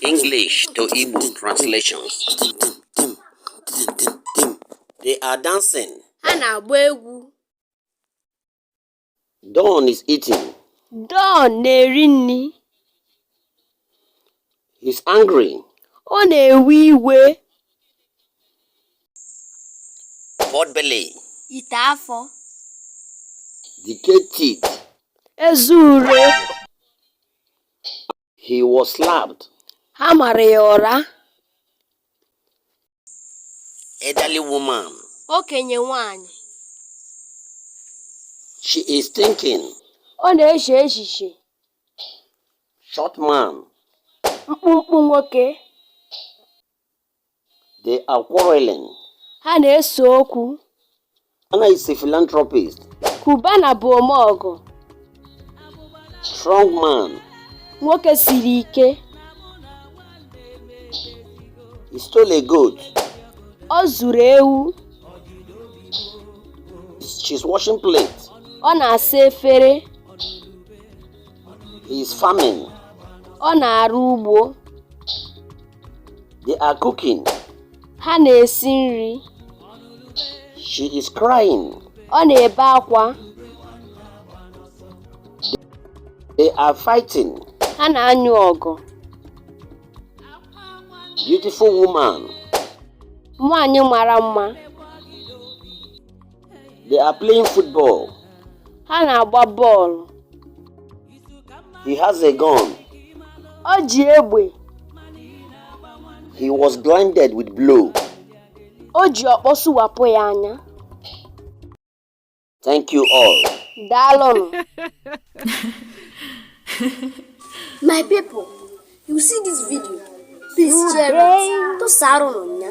English to Igbo translations. They are dancing. Ha na-agba egwu. Don is eating. Don na-eri nri. He's angry. Ọ na-ewe iwe. Potbelly. Ite afọ. Decayed teeth. Eze ure. He was slapped. Ha mara ya ụra. Elderly woman. Okenye nwanyị. She is thinking. Ọ na-eche echiche. Short man. Mkpụmkpụ nwoke. They are quarreling. Ha na-ese okwu. Anna is a philanthropist. Cubana bụ omeọgọ. Strong man. Nwoke siri ike. He stole a goat. O zuru ewu. She's washing plates. Ọ na-asa efere. He is farming. Ọ na-arụ ugbo. They are cooking. Ha na-esi nri. She is crying. Ọ na-ebe akwa. They are fighting. Ha na-anyụ ọgụ. Beautiful woman. Nwanyị mara mma. They are playing football. Ha na-agba bọọlụ. He has a gun. O ji egbe. He was blinded with blow. O ji ọkpọ suwapụ ya anya. Thank you all. Daalụnụ. My people, you see this video, please share it. Tụsara unu ya.